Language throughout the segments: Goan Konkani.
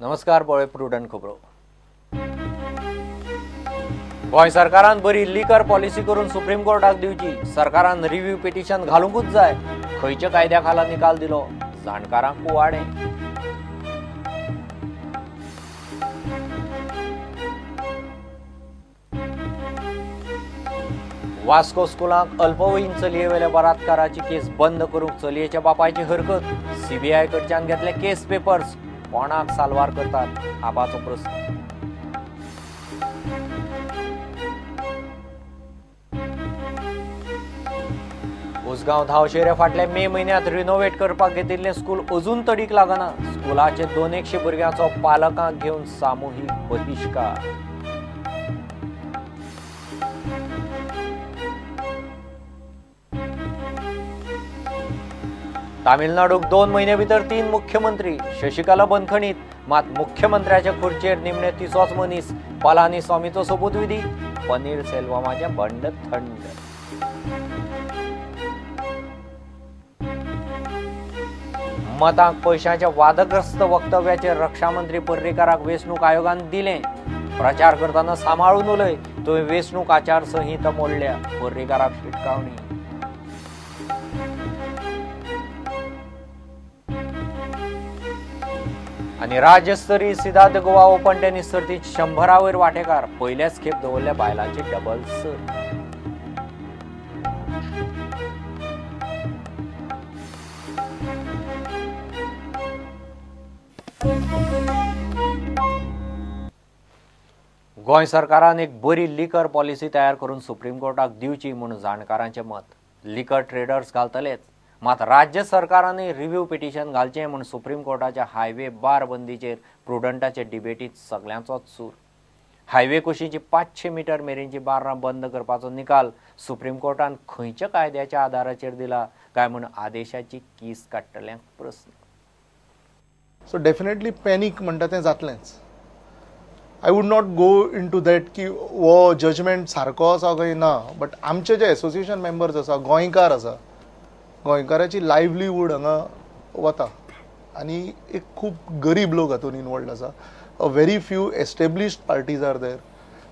नमस्कार, पळय प्रुडंट खबरो. गोंय सरकारान बरी लिकर पॉलिसी करून सुप्रीम कोर्टाक दिवची. सरकारान रिव्ह्यू पिटिशन घालूंकूच जाय. खंयच्या कायद्या खाला निकाल दिलो जाणकारांक कुवाडें. वास्को स्कुलांक अल्पवयीन चलयेवेल्या बलात्काराची केस बंद करूंक चलयेच्या बापायची हरकत. सीबीआय कडच्यान घेतले केस पेपर्स. कोणाक साल्वार करतात आबाचो प्रस्न. उसगांव धावशेरे फाटल्या मे म्हयन्यांत रिनोवेट करपाक घेतिल्लें स्कूल अजून तडीक लागना. स्कुलाचे 200 भुरग्यांचो पालकांक घेवन सामुहीक बहिश्कार. तामिळनाडूक 2 म्हयने भितर 3 मुख्यमंत्री. शशिकला बंदखणीत, मात मुख्यमंत्र्याच्या खुर्चेर निमणे तिसोच मनीस. पलानीस्वामीचो सोपूतविधी. पनीर सेल्वमाचें बंड थंड. मतांक पयशांच्या वादग्रस्त वक्तव्याचेर रक्षामंत्री पर्रीकाराक वेंचणूक आयोगान दिलें. प्रचार करतना सांबाळून उलय, तुवें वेंचणूक आचारसंहिता मोडल्या. पर्रीकाराक शिटकावणी. आनी राज्यस्तरीय सिद्धार्थ गोवा ओपन टेनिस सर्तीत 100 वयर वांटेकार. पयल्याच खेप दवरल्या बायलांची डबल सर्त. गोंय सरकारान एक बरी लिकर पॉलिसी तयार करून सुप्रीम कोर्टाक दिवची म्हूण जाणकारांचें मत. लिकर ट्रेडर्स घालतलेच, मात राज्य सरकारानूय रिव्ह्यू पिटिशन घालचें म्हूण सुप्रीम कोर्टाच्या हायवे बार बंदीचेर प्रुडंटाचे डिबेटींत सगल्यांचोच सूर. हायवे कुशीची 500 मिटर मेरेनची बार्रां बंद करपाचो निकाल सुप्रीम कोर्टान खंयच्या कायद्याच्या आदाराचेर दिला काय म्हूण आदेशाची कीस काडटल्यांक प्रस्न. सो डेफिनेटली पॅनीक म्हणटा तें जातलेंच. I would not go into that की हो जजमेंट सारको आसा काय ना, बट आमचे जे एसोसिएशन मेंबर्स आसा, गोंयकार आसा, गोंयकाराची लायवलीहूड हांगा वता आनी एक खूब गरीब लोक हातून इनवॉल्ड आसा. A very few established parties are there,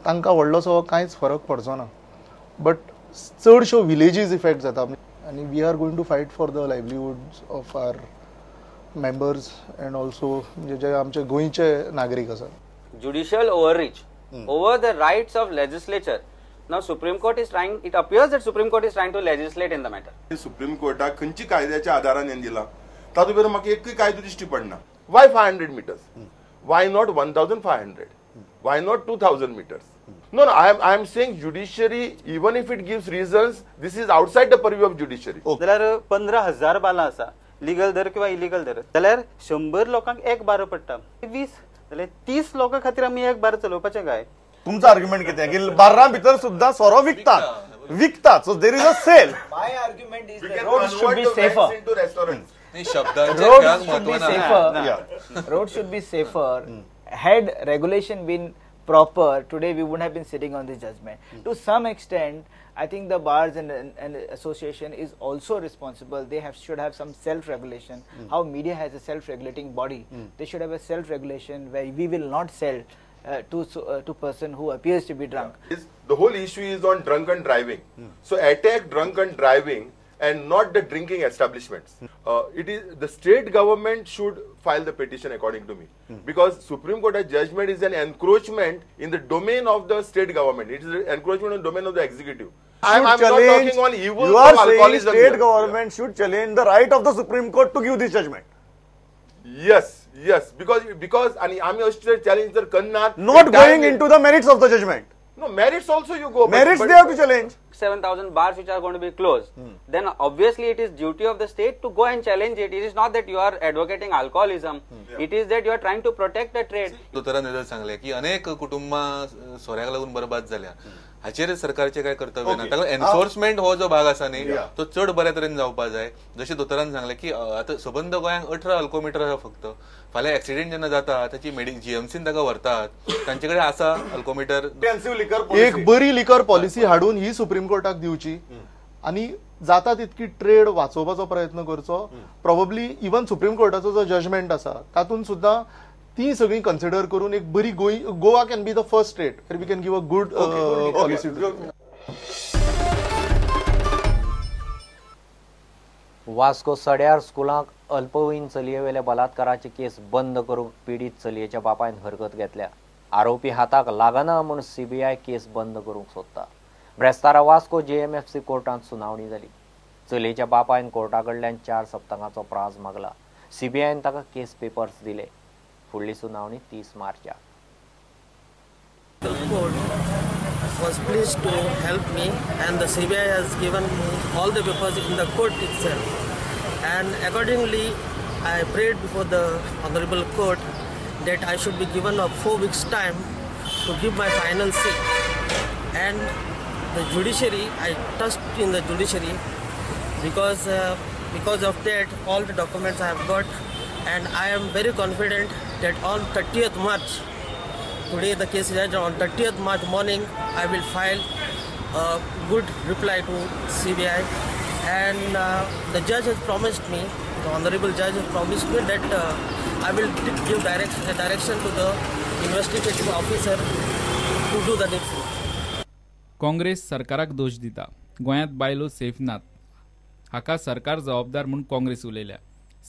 तांकां व्हडलोसो कांयच फरक पडचो ना, बट चडश्यो विलेजीस इफेक्ट जाता आनी we are going to fight for the livelihood of our members and also म्हणजे जे आमचे गोंयचे नागरीक आसात. Judicial overreach over the rights of legislature. Now Supreme Court is trying, it appears that Supreme Court is trying to legislate in the matter. Supreme Courtaक खंयची कायद्याच्या आधारान हें दिला तातूंत भितर म्हाका एकूय कायदो दिश्टी पडना. Why 500 meters? Why not 1500? Why not 2000 meters? No, no, I am saying judiciary, even if it gives reasons, this is outside the purview of judiciary. जाल्यार 15,000 बालां आसा, लिगल धर किंवा इलिगल धर, जाल्यार 100 लोकांक एक बारो पडटा, 20 जाल्यार 30 लोकां खातीर आमी एक बार चलोवपाचें काय? तुमचो आर्ग्युमेंट कितें की बार्रां भितर सुद्दां सोरो विकतात विकतात, so there is a sale. My argument is road should be safer. Road should be safer. Had regulation been proper, today we wouldn't have been sitting on this judgment. To some extent, I think the bars and association is also responsible. They should have some self-regulation. How media has a self-regulating body, they should have a self-regulation where we will not sell to person who appears to be drunk. The whole issue is on drunken driving. So attack drunken driving and not the drinking establishments. It is the state government should file the petition according to me, because Supreme Court judgment is an encroachment in the domain of the state government. It is an encroachment on the domain of the executive. I am not talking on evil. You are saying state government should challenge the right of the Supreme Court to give this judgment. Yes, yes, because ani ami ashte challenge jar karna, not going into the merits of the judgment. No, merits also you go. Merits they have to challenge. 7,000 bars which are going to be closed. Then obviously it is duty of the state to go and challenge it. It is not that you are advocating alcoholism. Yeah. It is that you are trying to protect the trade. दोतोरान जर सांगले की अनेक कुटुंबां सोऱ्याक लागून बरबाद जाल्या, हाचेर सरकारचे काय कर्तव्य ना. ताका एन्फोर्समेंट हो जो भाग आसा न्ही तो चड बऱ्या तरेन जावपा जाय. जशें दोतोरान सांगलें की आतां सबंद गोंयांक 18 अल्कोमिटर आसा फक्त. फाल्यां एक्सिडेंट जेन्ना जाता ताची जीएमसीन ताका व्हरतात, तांचे कडेन आसा अल्कोमिटर. एक बरी लिकर पॉलिसी हाडून ही सुप्रीम कोर्टाक दिवची आनी जाता तितकी ट्रेड वाचोवपाचो प्रयत्न करचो. प्रोबेबली इवन सुप्रीम कोर्टाचो जो जजमेंट आसा तातूंत सुद्दां ती सगळी कन्सिडर करून एक बरी Goa can be the first state we can give a good policy. Vasco सड्यार स्कुलांक अल्पवयीन चलयेवेल्या बलात्काराची केस बंद करूंक पिडीत चलयेच्या बापायन हरकत घेतल्या. आरोपी हाताक लागना म्हूण सीबीआय केस बंद करूंक सोदता. ब्रेस्तारा वास्को जेएमएफसी कोर्टांत सुनावणी जाली. चलयेच्या बापायन कोर्टा कडल्यान 4 सप्तकांचो प्राज मागला. सीबीआयन ताका केस पेपर्स दिले. फुडली सुनावणी 30 मार्चाक. Was pleased to help me, and the CBI has given me all the papers in the court itself, and accordingly I prayed before the honorable court that I should be given a 4 weeks time to give my final say. And the judiciary, I trust in the judiciary, because of that all the documents I have got, and I am very confident that on 30th March, today the case is adjourned, on 30th March morning I will file a good reply to CBI, and the judge has promised me, the honorable judge has promised me that I will give direction to the investigative officer to do the next thing. Congress सरकाराक दोश दिता. गोंयांत बायलो सेफ नात हाका सरकार जबाबदार म्हूण काँग्रेस उलयल्या.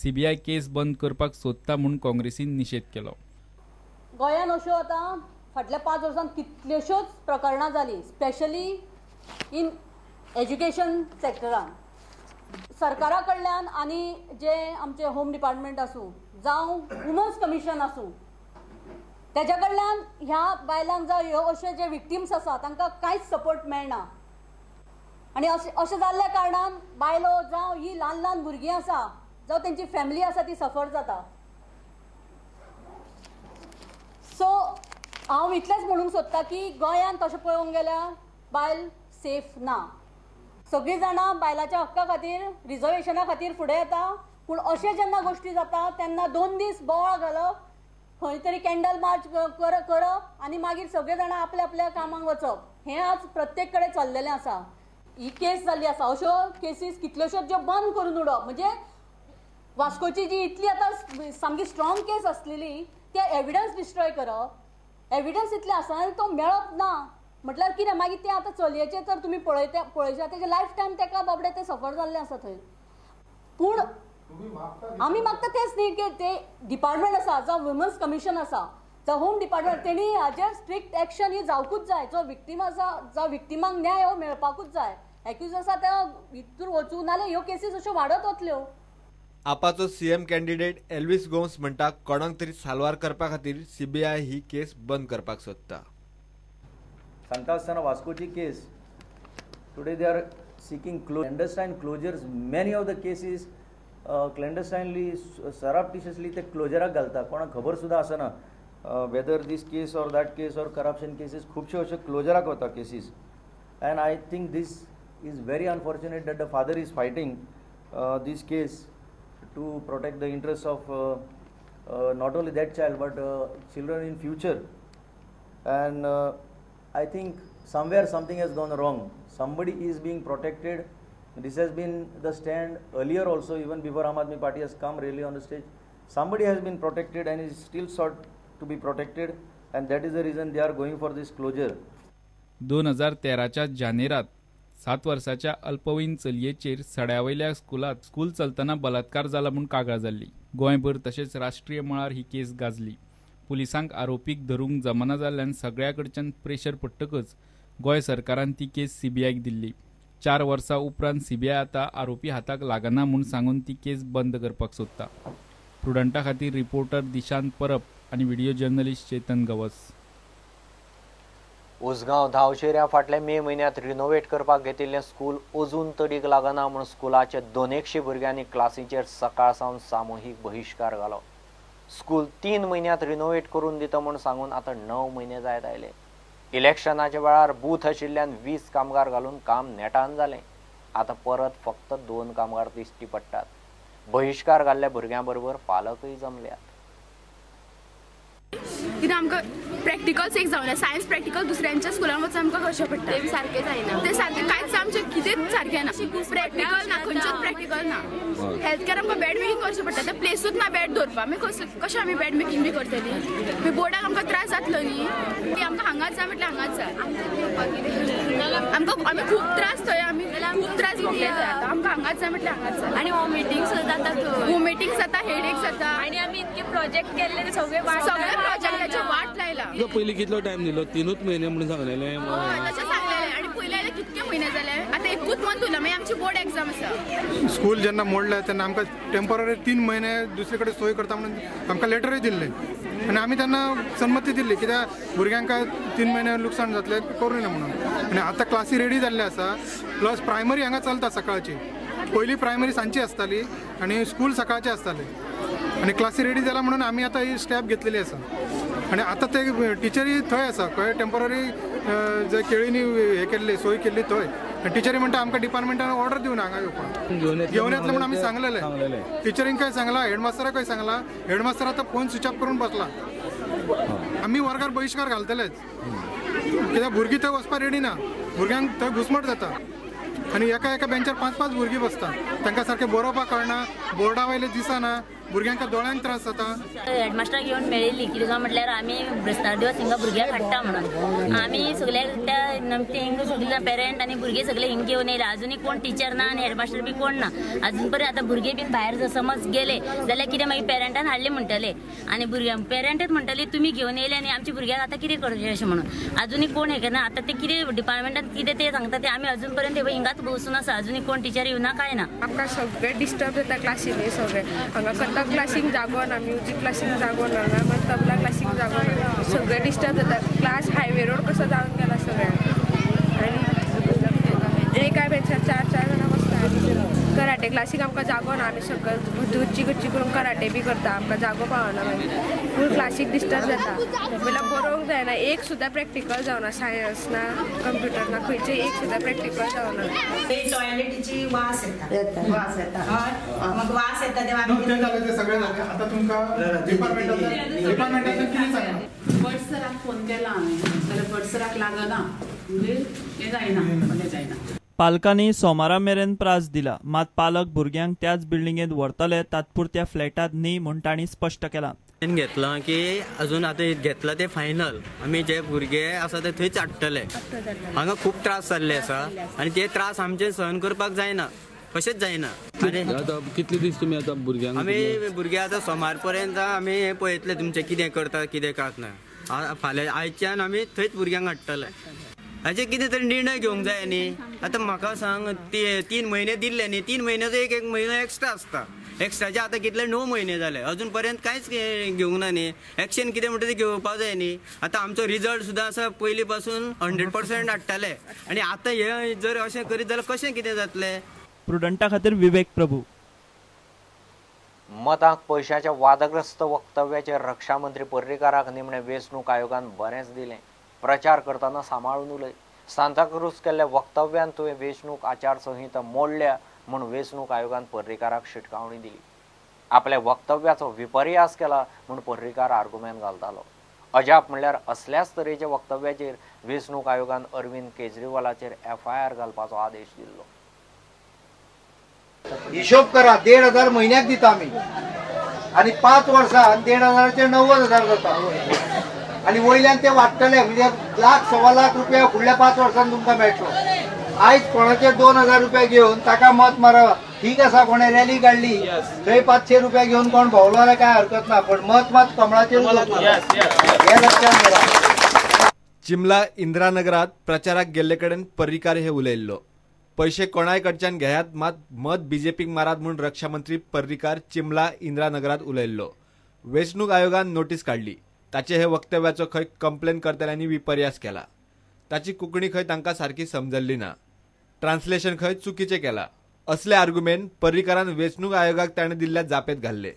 सीबीआय केस बंद करपाक सोदता म्हूण काँग्रेसीन निशेध केलो. गोंयान अश्यो आतां फाटल्या 5 वर्सांत कितल्योश्योच प्रकरणां जालीं, स्पेशली इन एज्युकेशन सेक्टरान. सरकारा कडल्यान आनी जे आमचे होम डिपार्टमेंट आसूं जावं वुमन्स कमिशन आसूं तेज्या कडल्यान ह्या बायलांक जावं ह्यो अशे जे विक्टिम्स आसा तांकां कांयच सपोर्ट मेळना. आनी अशें जाल्ल्या कारणान बायलो जावं ही ल्हान ल्हान भुरगीं आसा जावं तेंची फॅमिली आसा ती सफर जाता. सो हांव इतलेंच म्हणूंक सोदता की गोंयांत तशें पळोवंक गेल्यार बायल सेफ ना. सगळीं जाणां बायलाच्या हक्का खातीर रिजर्वेशना खातीर फुडें येता, पूण अशें जेन्ना गोश्टी जाता तेन्ना 2 दीस बोवाळ घालप, खंय तरी कॅन्डल मार्च करप आनी मागीर सगळे जाणां आपल्या आपल्या कामाक वचप, हें आज प्रत्येक कडेन चल्लेलें आसा. ही केस जाल्ली आसा, अश्यो केसीस कितल्योश्योच ज्यो बंद करून उडोवप, म्हणजे वास्कोची जी इतली आतां सामकी स्ट्रॉंग केस आसलेली ते एविडन्स डिस्ट्रॉय करप, एविडन्स इतले आसना तो मेळप ना म्हटल्यार कितें मागीर तें आतां चलयेचें तर तुमी पळयशात तेजें लायफ टायम तेका बाबडें तें सफर जाल्लें आसा थंय. पूण आमी मागता तेंच न्ही की ते डिपार्टमेंट आसा जावं वुमन्स कमिशन आसा जावं होम डिपार्टमेंट तेणी हाजेर स्ट्रिक्ट एक्शन ही जावकूच जाय. जो विक्टीम आसा जावं विक्टिमांक न्याय हो मेळपाकूच जाय. एक्यूज आसा त्या भितूर वचूं नाल्यार ह्यो केसीस अश्यो वाडत वतल्यो. आपाचो सीएम कॅन्डिडेट एल्विस गोम्स म्हणटा कोणाक तरी साल्वार करपा खातीर सीबीआय ही केस बंद करपाक सोदता. सांगता आसतना वास्कोची case today they are seeking clandestine closures. Many of the cases clandestinely surreptitiously ते क्लोजराक घालता, कोणाक खबर सुद्दां आसना whether this case or that case or corruption cases खुबश्यो अश्यो क्लोजराक वता cases. And I think this is very unfortunate that the father is fighting this case to protect the interests of not only that child but children in future. And I think somewhere something has gone wrong. Somebody is being protected. This has been the stand earlier also, even before Aam Aadmi Party has come really on the stage. Somebody has been protected and is still sought to be protected, and that is the reason they are going for this closure. 2013च्या जानेरात 7 वर्साच्या अल्पवयीन चलयेचेर सड्यावयल्या स्कुलांत स्कूल चलतना बलात्कार जाला म्हूण कागाळ जाल्ली. गोंयभर तशेंच राष्ट्रीय मळार ही केस गाजली. पुलिसांक आरोपीक धरूंक जमना जाल्ल्यान सगळ्या कडच्यान प्रेशर पडटकच गोंय सरकारान ती केस सीबीआयक दिल्ली. 4 वर्सां उपरांत सीबीआय आतां आरोपी हाताक लागना म्हूण सांगून ती केस बंद करपाक सोदता. प्रुडंटा खातीर रिपोर्टर दिशांत परब आनी व्हिडिओ जर्नलिस्ट चेतन गवस. उसगांव धावशेऱ्या फाटल्या मे म्हयन्यांत रिनोवेट करपाक घेतिल्लें स्कूल अजून तडीक लागना म्हूण स्कुलाचे 200 भुरग्यांनी क्लासीचेर सकाळ सावन सामुहीक बहिश्कार घालो. स्कूल 3 म्हयन्यांत रिनोवेट करून दिता म्हूण सांगून आतां 9 म्हयने जायत आयले. इलेक्शनाच्या वेळार बूथ आशिल्ल्यान 20 कामगार घालून काम नेटान जालें. आतां परत फक्त 2 कामगार दिश्टी पडटात. बहिश्कार घाल्ल्या भुरग्यां बरोबर पालकय जमल्यात. कित्याक आमकां प्रॅक्टिकल्स एक जावना. सायन्स प्रॅक्टिकल दुसऱ्यांच्या स्कुलान वचून आमकां करचें पडटा. ते सारकें जायना, ते सारकें कांयच आमचें कितेंच सारकें ना. प्रॅक्टिकल ना, खंयचेच प्रॅक्टिकल ना. हेल्थ केअर आमकां बॅड मेकिंग करचें पडटा, ते प्लेसूच ना बॅड दवरपाक. मागीर कशें आमी बॅड मेकिंग बी करतली? मागीर बोर्डाक आमकां त्रास जातलो न्ही. आमकां हांगाच जाय म्हटल्यार हांगाच जाय. आमकां आमी खूब त्रास थंय, आमी खूब त्रास भोगले थंय. आतां आमकां हांगाच जाय म्हटल्यार हांगाच जाय. आनी वॉमिटींग सुद्दां जाता थंय, वॉमिटींग जाता, हेडेक जाता. आनी आमी इतके प्रोजेक्ट केल्ले, सगळे सगळे प्रोजेक्टाचे वाट लायला. पयलीं कितलो टायम दिलो? 3 म्हयने म्हणून सांगलेलें. तशें सांगलेलें. आनी पयलीं जाल्यार कितके म्हयने जाले, आतां एकूच मंथ उरला. मागीर आमची बोर्ड एक्झाम आसा. स्कूल जेन्ना मोडलें तेन्ना आमकां टेम्पररी 3 म्हयने दुसरे कडेन सोय करता म्हणून आमकां लेटरूय दिल्लें आनी आमी तेन्ना संमती दिल्ली, कित्याक भुरग्यांक 3 म्हयने लुकसाण जातलें करूं ना म्हणून. आनी आतां क्लासी रेडी जाल्ले आसा, प्लस प्रायमरी हांगा चलता सकाळची. पयलीं प्रायमरी सांजची आसताली आनी स्कूल सकाळचें आसतालें. आनी क्लासी रेडी जाला म्हणून आमी आतां ही स्टेप घेतलेली आसा. आनी आतां ते टिचरी थंय आसा, खंय टेम्पररी जे केळींनी हे केल्ली सोय केल्ली थंय. आनी टिचरी म्हणटा आमकां डिपार्टमेंटान ऑर्डर दिवना हांगा येवपाक, घेवन येतलें म्हणून आमी सांगलेलें. टिचरींक सांगलां, हेडमास्टराकय सांगलां. हेडमास्टर आतां फोन स्विच ऑफ करून बसला. आमी वर्गार बहिश्कार घालतलेच, कित्याक भुरगीं थंय वचपाक रेडी ना. भुरग्यांक थंय घुसमट जाता आनी एका एका बेंचार 5-5 भुरगीं बसता. तांकां सारकें बरोवपाक कळना, बोर्डा वयले दिसना, भुरग्यांक दोळ्यांक त्रास जाता. हेडमास्टराक येवन मेळिल्ली कितें काय म्हटल्यार आमी ब्रेस्तार दिवस हिंगा भुरग्यांक हाडटा म्हणून. आमी सगळे त्या हिंगा सगळे पेरंट आनी भुरगे सगळे हिंग घेवन येयले. अजुनूय कोण टिचर ना आनी हेडमास्टर बी कोण ना अजून पर्यंत. आतां भुरगे बीन भायर समज गेले जाल्यार कितें मागीर पेरंटान हाडले म्हणटले आनी भुरग्यांक पेरंटच म्हणटले तुमी घेवन येयले आनी आमच्या भुरग्यांक आतां कितें करचें अशें म्हणून. अजुनूय कोण हें करना. आतां ते कितें डिपार्टमेंटान कितें ते सांगता ते आमी अजून पर्यंत हिंगाच बसून आसा. अजुनूय कोण टिचर येवना कांय ना. आमकां सगळें डिस्टर्ब जाता क्लासीनी. सगळें हांगा कथक क्लासीक जागो ना, म्युजीक क्लासीक जागो ना, तबला क्लासीक जागो ना, सगळें डिस्टर्ब जाता. क्लास हायवे रोड कसो जावन गेला सगळ्यांक. आनी एका बेंचार 4-4 जाणां बसता. कराटे क्लासीक आमकां जागो ना, आमी सगळें गच्ची गच्ची करून कराटे बी करता, आमकां जागो पावना. मागीर फूल क्लासीक डिस्टर्ब जाता. म्हणल्यार बरोवंक जायना, एक सुद्दां प्रॅक्टिकल जावना. सायन्स ना, कंप्युटर ना, खंयचें एक सुद्दां प्रॅक्टिकल जावना. टॉयलेटीची वास येता, वास येता, मग वास येता तेव्हा सगळें जालें. आतां तुमकां डिपार्टमेंटान कितें सांगलां? भट सराक फोन केला हांवें जाल्यार भट सराक लागना, म्हणजे हें जायना, म्हणजे जायना. पालकांनी सोमारा मेरेन प्रास दिला, मात पालक भुरग्यांक त्याच बिल्डिंगेंत व्हरतले, तात्पुरत्या फ्लॅटांत न्ही म्हूण तांणी स्पश्ट केलां. घेतलां की अजून आतां घेतलां ते फायनल आमी जे भुरगे आसा ते थंयच हाडटले. हांगा खूब त्रास जाल्ले आसा आनी ते त्रास आमचे सहन करपाक जायना, कशेंच जायना. कितले दीस तुमी आतां भुरग्यांक? आमी भुरगे आतां सोमार पर्यंत आमी हें पळयतले तुमचें कितें करता कितें करना. फाल्यां आयच्यान आमी थंयच भुरग्यांक हाडटले. हाचे कितें तरी निर्णय घेवंक जाय न्ही. आतां म्हाका सांग, 3 म्हयने दिल्ले न्ही, 3 म्हयन्याचो एक म्हयनो एक्स्ट्रा आसता. एक्स्ट्राचे आतां कितले 9 म्हयने जाले, अजून पर्यंत कांयच घेवंक ना न्ही. एक्शन कितें म्हणटा तें घेवपाक जाय न्ही. आतां आमचो रिजल्ट सुद्दां आसा पयलीं पासून 100% हाडटाले आनी आतां हें जर अशें करीत जाल्यार कशें कितें जातलें? प्रुडंटा खातीर विवेक प्रभू. मतांक पयशाच्या वादग्रस्त वक्तव्याचेर रक्षामंत्री पर्रीकाराक निमणे वेंचणूक आयोगान बरेंच दिलें. प्रचार करतना सांबाळून उलय. सांताक्रूज केल्ल्या वक्तव्यान तुवें वेंचणूक आचारसंहिता मोडल्या म्हूण वेंचणूक आयोगान पर्रीकाराक शिटकावणी दिली. आपल्या वक्तव्याचो विपर्यास केला म्हूण पर्रीकार आर्गुमेंत घालतालो. अजाप म्हणल्यार असल्याच तरेच्या वक्तव्याचेर वेंचणूक आयोगान अरविंद केजरीवालाचेर एफआयआर घालपाचो आदेश दिल्लो. हिशोब करा, 1500 म्हयन्याक दिता आमी आनी 5 वर्सां 1500 90,000 जाता आनी वयल्यान ते वाडटले, म्हणजे लाख 1.25 लाख रुपया फुडल्या 5 वर्सांत तुमकां मेळटलो. आयज कोणाचे 2000 रुपया घेवन ताका मत मारप ठीक आसा, कोणे रॅली काडली थंय 500 रुपया घेवन कोण भोंवलो जाल्यार कांय हरकत ना, पण मत मात कमळाचेर हें लक्षात दवरा. चिमला इंदिरानगरात प्रचाराक गेल्ले कडेन पर्रीकार हे उलयल्लो. पैशे कोणाय कडच्यान घेयात मात मत बीजेपीक मारात म्हूण रक्षामंत्री पर्रीकार चिमला इंदिरानगरात उलयल्लो. वेंचणूक आयोगान नोटीस काडली. ताचे हे वक्तव्याचो खंय कंप्लेन करतल्यांनी विपर्यास केला. ताची कोंकणी खंय तांकां सारकी समजल्ली ना, ट्रान्सलेशन खंय चुकीचें केला. असले आर्गुमेंट पर्रीकारान वेंचणूक आयोगाक ताणें दिल्ल्या जापेत घाल्ले.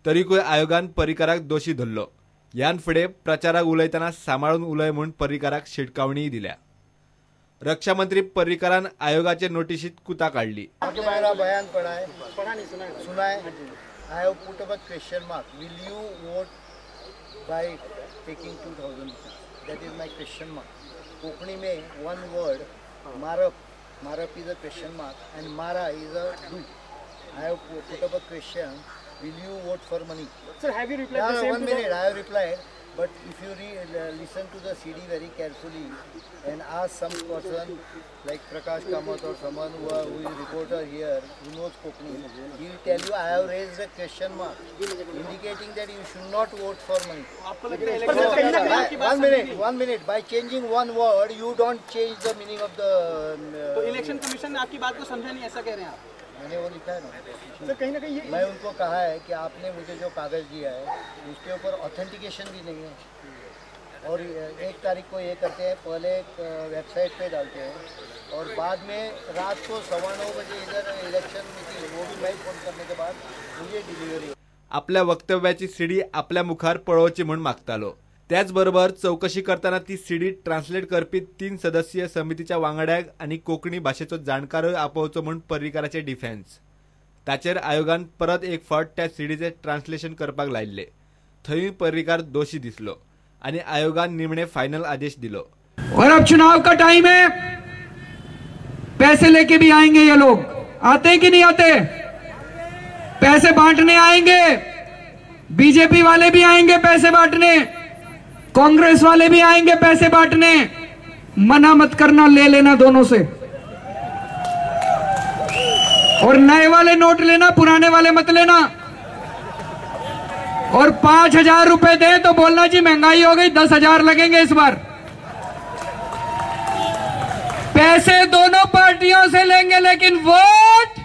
तरीकूय आयोगान पर्रीकाराक दोशी धरलो. ह्यान फुडें प्रचाराक उलयतना सांबाळून उलय म्हूण पर्रीकाराक शिटकावणीय दिल्या. रक्षामंत्री पर्रीकारान आयोगाचे नोटिशीत कुता काडली. I have put up a question mark. Will you vote by taking 2,000 rupees? That is my question mark. Konkani में one word मारप, मारप is a question mark and Mara is a do. I have put up a question, will you vote for money? Sir, have you replied the same? 1 minute, I have replied. But if you listen to the CD very carefully and ask some person like Prakash Kamath or someone who is reporter here, who knows Konkani, he will tell you I have raised a question mark indicating that you should not vote for money. 1 minute, by changing one word, you don't change the meaning of the... तो इलेक्शन कमीशन ने आपकी बात को समझा नहीं, ऐसा कह रहे हैं आप? मैंने वो लिखा है ना सर, कहीं ना कहीं ये मैं उनको कहा है कि आपने मुझे जो कागज़ दिया है उसके ऊपर ऑथेंटिकेशन भी नहीं है, और 1 तारीख को ये करते हैं, पहले एक वेबसाइट पे डालते हैं और बाद में रात को 9:15 बजे इधर इलेक्शन मीटिंग, वो भी मैं फोन करने के बाद मुझे डिलिव्हरी. आपल्या वक्तव्याची सीडी आपल्या मुखार पळोवची म्हूण मागतालो. त्याच बरोबर चौकशी करतना ती सीडी ट्रान्सलेट करपी 3 सदस्यीय समितीच्या वांगड्याक आनी कोंकणी भाशेचो जाणकारूय आपोवचो म्हूण पर्रीकाराचे डिफेन्स. ताचेर आयोगान परत एक फावट त्या सीडीचे ट्रान्सलेशन करपाक लायिल्ले. थंयूय पर्रीकार दोशी दिसलो आनी आयोगान निमणे फायनल आदेश दिलो. और अब चुनाव का टाइम है, पैसे लेके भी आएंगे ये लोग, आते कि नहीं आते? पैसे बांटने आएंगे, बीजेपी वाले भी आएंगे पैसे बांटने, कांग्रेस वाले भी आएंगे पैसे बांटने। मना मत करना, ले लेना दोनों से, और नए वाले नोट लेना, पुराने वाले मत लेना। और 5,000 रुपए दे तो बोलना जी महंगाई हो गई, 10,000 लगेंगे इस बार। पैसे दोनों पार्टियों से लेंगे लेकिन वोट।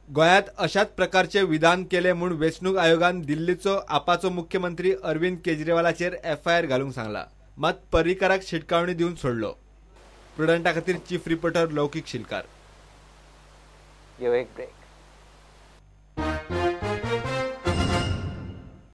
गोंयांत अशाच प्रकारचे विधान केले म्हूण वेंचणूक आयोगान दिल्लीचो आपाचो मुख्यमंत्री अरविंद केजरीवालाचेर एफआयआर घालूंक सांगला. मात पर्रीकाराक शिटकावणी दिवन सोडलो. प्रुडंटा खातीर चीफ रिपोर्टर लौकीक शिलकार. एक ब्रेक.